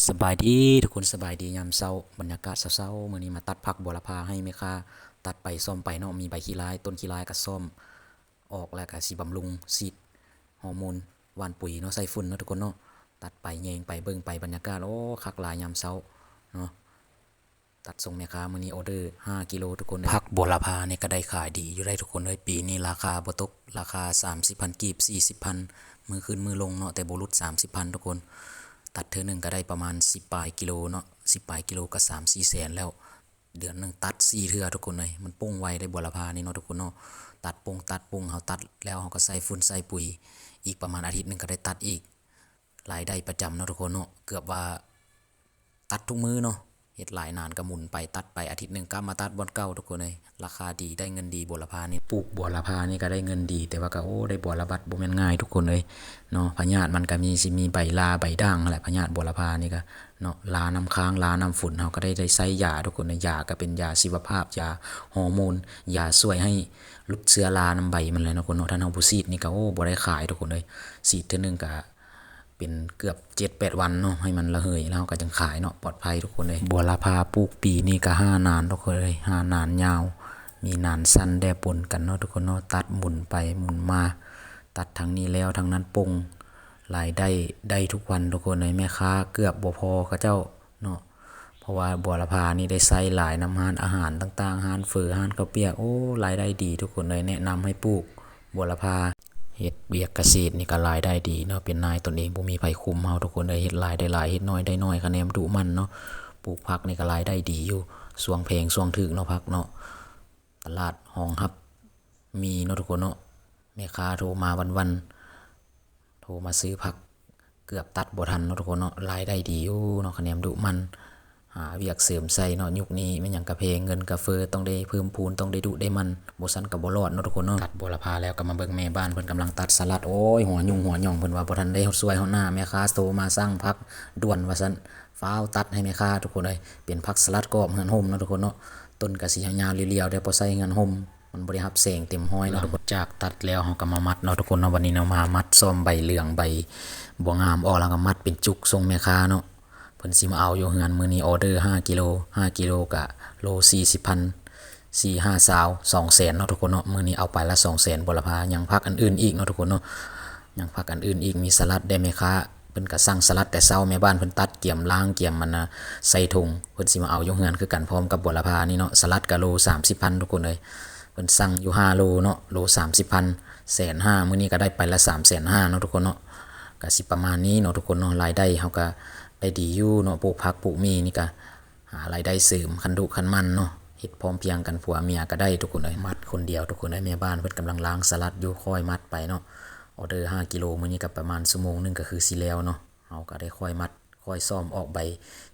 ສະບາຍດີທຸກຄົນ ສະບາຍດີຍາມເຊົ້າ ບັນຍາກາດເຊົ້າໆ ມື້ນີ້ມາຕັດຜັກບົວລະພາໃຫ້ແມ່ຄ້າ ຕັດໄປສ້ອມໄປເນາະ ມີໃບຂີ້ລ້າຍ ຕົ້ນຂີ້ລ້າຍກໍສ້ອມອອກ ແລ້ວກໍຊິບຳລຸງ ສີດຮໍໂມນ ຫວ່ານປຸຍເນາະ ໃສ່ຝຸ່ນເນາະທຸກຄົນເນາະ ຕັດໄປແຍງໄປເບິ່ງໄປ ບັນຍາກາດ ໂອ້ ຄັກຫຼາຍຍາມເຊົ້າເນາະ. ຕັດສົ່ງແມ່ຄ້າ ມື້ນີ້ອອເດີຫ້າກິໂລທຸກຄົນເອີຍ. ຜັກບົວລະພານີ້ກໍໄດ້ຂາຍດີຢູ່ໄດ໋ທຸກຄົນເອີຍ ປີນີ້ລາຄາບໍ່ຕົກ ລາຄາສາມສິບພັນກີບ ສີ່ສິບພັນ ມື້ຂຶ້ນມື້ລົງເນາະ ແຕ່ບໍ່ຫຼຸດສາມສິບພັນທຸກຄົນ. ຕັດເທື່ອໜຶ່ງກໍໄດ້ປະມານສິບປາຍກິໂລເນາະ ສິບປາຍກິໂລກໍສາມສີ່ແສນແລ້ວ. ເດືອນໜຶ່ງຕັດສີ່ເທື່ອທຸກຄົນເອີຍ ມັນປົ່ງໄວເດ້ບົວລະພານີ້ເນາະທຸກຄົນເນາະ. ຕັດປົ່ງ ຕັດປົ່ງ ເຮົາຕັດແລ້ວເຮົາກໍໃສ່ຝຸ່ນໃສ່ປຸຍ ອີກປະມານອາທິດໜຶ່ງກໍໄດ້ຕັດອີກ. ລາຍໄດ້ປະຈຳເນາະທຸກຄົນເນາະ ເກືອບວ່າຕັດທຸກມື້ເນາະ ເຮັດຫຼາຍນານກໍໝູນໄປຕັດໄປ ອາທິດໜຶ່ງກັບມາຕັດບ່ອນເກົ່າທຸກຄົນເອີຍ. ລາຄາດີ ໄດ້ເງິນດີບົວລະພານີ້ ປູກບົວລະພານີ້ກໍໄດ້ເງິນດີ ແຕ່ວ່າກໍ ໂອ້ ໄດ້ບົວລະບັດບໍ່ແມ່ນງ່າຍທຸກຄົນເອີຍເນາະ. ພະຍາດມັນກໍມີ ຊິມີໃບລາໃບດ່າງຫັ້ນແຫຼະ ພະຍາດບົວລະພານີ້ກໍເນາະ ລານ້ຳຄ້າງ ລານ້ຳຝົນ ເຮົາກໍໄດ້ ໄດ້ໃຊ້ຢາທຸກຄົນເອີຍ. ຢາກໍເປັນຢາຊີວະພາບ ຢາຮໍໂມນ ຢາຊ່ວຍໃຫ້ຫຼຸດເຊື້ອລານຳໃບມັນແຫຼະເນາະທຸກຄົນເນາະ. ຖ້າເຮົາບໍ່ສີດນີ້ກໍ ໂອ້ ບໍ່ໄດ້ຂາຍທຸກຄົນເອີຍ ສີດເທື່ອໜຶ່ງກໍ ເປັນເກືອບເຈັດແປດວັນເນາະ ໃຫ້ມັນລະເຫີຍ ແລ້ວເຮົາກໍຈັ່ງຂາຍເນາະ ປອດໄພທຸກຄົນເອີຍ. ບົວລະພາປູກປີນີ້ກໍຫ້ານານທຸກຄົນເອີຍ ຫ້ານານຍາວ ມີນານສັ້ນແດ່ປົນກັນເນາະທຸກຄົນເນາະ. ຕັດໝູນໄປໝູນມາ ຕັດທາງນີ້ແລ້ວທາງນັ້ນປົ່ງ ລາຍໄດ້ ໄດ້ທຸກວັນທຸກຄົນເອີຍ. ແມ່ຄ້າເກືອບບໍ່ພໍເຂົາເຈົ້າເນາະ ເພາະວ່າບົວລະພານີ້ໄດ້ໃຊ້ຫຼາຍນຳຮ້ານອາຫານຕ່າງໆ ຮ້ານເຝີ ຮ້ານເຂົ້າປຽກ ໂອ້ ລາຍໄດ້ດີທຸກຄົນເອີຍ. ແນະນຳໃຫ້ປູກບົວລະພາ ເຮັດວຽກກະເສດນີ້ກໍລາຍໄດ້ດີເນາະ ເປັນນາຍຕົນເອງ ບໍ່ມີໃຜຄຸມເຮົາທຸກຄົນເອີຍ. ເຮັດຫຼາຍໄດ້ຫຼາຍ ເຮັດໜ້ອຍໄດ້ໜ້ອຍ ຄະແນນດຸໝັ່ນເນາະ. ປູກຜັກນີ້ກໍລາຍໄດ້ດີຢູ່ ຊ່ວງແພງຊ່ວງຖືກເນາະ ຜັກເນາະ ຕະຫຼາດຮອງຮັບມີເນາະທຸກຄົນເນາະ. ແມ່ຄ້າໂທມາວັນໆ ໂທມາຊື້ຜັກ ເກືອບຕັດບໍ່ທັນເນາະທຸກຄົນເນາະ. ລາຍໄດ້ດີຢູ່ເນາະ ຄະແນນດຸໝັ່ນ ຫາວຽກເສີມໃສ່ເນາະ. ຍຸກນີ້ແມ່ນຫຍັງກະແພງ ເງິນກະເຟີ້ ຕ້ອງໄດ້ເພີ່ມພູນ ຕ້ອງໄດ້ດຸໄດ້ໝັ່ນ ບໍ່ຊັ້ນກໍບໍ່ລອດເນາະທຸກຄົນເນາະ. ຕັດບົວລະພາແລ້ວກໍມາເບິ່ງແມ່ບ້ານເພິ່ນກຳລັງຕັດສະຫຼັດ ໂອ້ຍ ຫົວຫຍຸ້ງຫົວຫຍ່ອງ ເພິ່ນວ່າບໍ່ທັນໄດ້ຮອດສວຍຮອດໜ້າ ແມ່ຄ້າໂທມາສັ່ງຜັກດ່ວນວ່າຊັ້ນ ຟ້າວຕັດໃຫ້ແມ່ຄ້າທຸກຄົນເອີຍ. ເປັນຜັກສະຫຼັດກອບເຮືອນຮົ່ມເນາະທຸກຄົນເນາະ ຕົ້ນກະຊິຍາວໆ ລຽວໆ ແຕ່ພໍໃສ່ເຮືອນຮົ່ມ ມັນບໍ່ໄດ້ຮັບແສງເຕັມຮ້ອຍເນາະ. ຫຼັງຈາກຕັດແລ້ວເຮົາກໍມາມັດເນາະທຸກຄົນເນາະ. ບັດນີ້ເນາະ ມາມັດ ຊ້ອມໃບເຫຼືອງໃບບົວງາມອອກ ແລ້ວກໍມັດເປັນຈຸກສົ່ງແມ່ຄ້າເນາະ. ເພິ່ນຊິມາເອົາຢູ່ເຮືອນ ມື້ນີ້ອອເດີຫ້າກິໂລ ຫ້າກິໂລກະໂລສີ່ສິບພັນ ສີ່ຫ້າຊາວ ສອງແສນເນາະທຸກຄົນເນາະ. ມື້ນີ້ເອົາໄປລະສອງແສນບົວລະພາ ຍັງຜັກອັນອື່ນອີກເນາະທຸກຄົນເນາະ ຍັງຜັກອັນອື່ນອີກ ມີສະຫຼັດແດ່ແມ່ຄ້າ ເພິ່ນກະສັ່ງສະຫຼັດແຕ່ເຊົ້າ ແມ່ບ້ານເພິ່ນຕັດກຽມລ້າງກຽມມັນນະ ໃສ່ຖົງ ເພິ່ນຊິມາເອົາຢູ່ເຮືອນຄືກັນພ້ອມກັບບົວລະພານີ້ເນາະ. ສະຫຼັດກະໂລສາມສິບພັນທຸກຄົນເອີຍ ເພິ່ນສັ່ງຢູ່ຫ້າໂລເນາະ ໂລສາມສິບພັນ ແສນຫ້າ ມື້ນີ້ກະໄດ້ໄປລະສາມແສນຫ້າເນາະທຸກຄົນເນາະ. ກະຊິປະມານນີ້ເນາະທຸກຄົນເນາະ ລາຍໄດ້ເຮົາກະໄດ້ດີຢູ່ເນາະ ປູກຜັກປູກໝີ່ນີ້ກະ ຫາລາຍໄດ້ເສີມ ຄັນດຸຄັນໝັ່ນເນາະ ເຮັດພ້ອມພຽງກັນ ຜົວເມຍກໍໄດ້ທຸກຄົນເອີຍ. ມັດຄົນດຽວທຸກຄົນເອີຍ ແມ່ບ້ານເພິ່ນກຳລັງລ້າງສະຫຼັດຢູ່ ຄ່ອຍມັດໄປເນາະ. ອອເດີຫ້າກິໂລ ມື້ນີ້ກໍປະມານຊົ່ວໂມງໜຶ່ງກໍຄືຊິແລ້ວເນາະ. ເຮົາກໍໄດ້ຄ່ອຍມັດ ຄ່ອຍສ້ອມອອກໃບ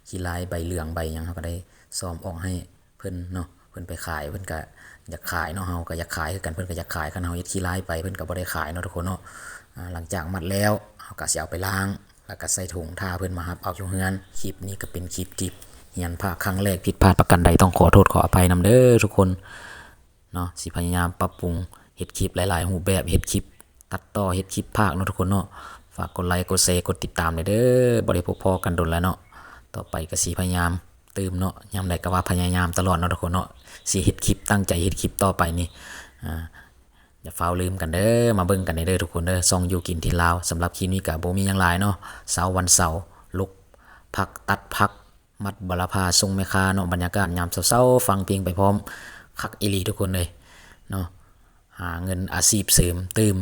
ຂີ້ລາຍ ໃບເຫຼືອງ ໃບຫຍັງ ເຮົາກໍໄດ້ສ້ອມອອກໃຫ້ເພິ່ນເນາະ. ເພິ່ນໄປຂາຍ ເພິ່ນກໍຢາກຂາຍເນາະ ເຮົາກໍຢາກຂາຍຄືກັນ ເພິ່ນກໍຢາກຂາຍ. ຄັນເຮົາເຮັດຂີ້ລາຍໄປ ເພິ່ນກໍບໍ່ໄດ້ຂາຍເນາະທຸກຄົນເນາະ. ອາ ຫຼັງຈາກມັດແລ້ວ ເຮົາກໍຊິເອົາໄປລ້າງ ແລ້ວກໍໃສ່ຖົງ ຖ້າເພິ່ນມາຮັບເອົາຢູ່ເຮືອນ. ຄລິບນີ້ກໍເປັນຄລິບທີ່ຮຽນພາກຄັ້ງແລກ ຜິດພາດປະການໃດຕ້ອງຂໍໂທດຂໍອະໄພນຳເດີທຸກຄົນເນາະ. ຊິພະຍາຍາມປັບປຸງເຮັດຄລິບຫຼາຍໆຮູບແບບ ເຮັດຄລິບຕັດຕໍ່ ເຮັດຄລິບພາກເນາະທຸກຄົນເນາະ. ຝາກກົດໄລ ກົດແຊ ກົດຕິດຕາມແດ່ເດີ ບໍ່ໄດ້ພົບພໍ້ກັນດົນແລ້ວເນາະ. ຕໍ່ໄປກໍຊິພະຍາຍາມຕື່ມເນາະ ຍາມໃດກໍວ່າພະຍາຍາມຕະຫຼອດເນາະທຸກຄົນເນາະ. ຊິເຮັດຄລິບ ຕັ້ງໃຈເຮັດຄລິບຕໍ່ໄປນີ້ ອາ ຢ່າຟ້າວລືມກັນເດີ ມາເບິ່ງກັນແດ່ເດີທຸກຄົນເດີ ຊ່ອງຢູ່ກິນທີ່ລາວ. ສຳລັບຄລິບນີ້ກໍບໍ່ມີຫຍັງຫຼາຍເນາະ ເຊົ້າວັນເສົາ ລຸກຜັກ ຕັດຜັກ ມັດບົວລະພາ ສົ່ງແມ່ຄ້າເນາະ. ບັນຍາກາດຍາມເຊົ້າໆ ຟັງເພງໄປພ້ອມ ຄັກອີ່ຫຼີທຸກຄົນເອີຍເນາະ. ຫາເງິນອາຊີບເສີມຕື່ມ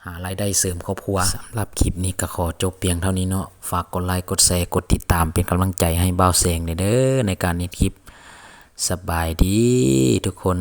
ຫາລາຍໄດ້ເສີມຄອບຄົວ. ສຳລັບຄລິບນີ້ກໍຂໍຈົບພຽງເທົ່ານີ້ເນາະ. ຝາກກົດໄລ ກົດແຊ ກົດຕິດຕາມ ເປັນກຳລັງໃຈໃຫ້ບ່າວແສງແດ່ເດີ ໃນການເຮັດຄລິບ. ສະບາຍດີທຸກຄົນ.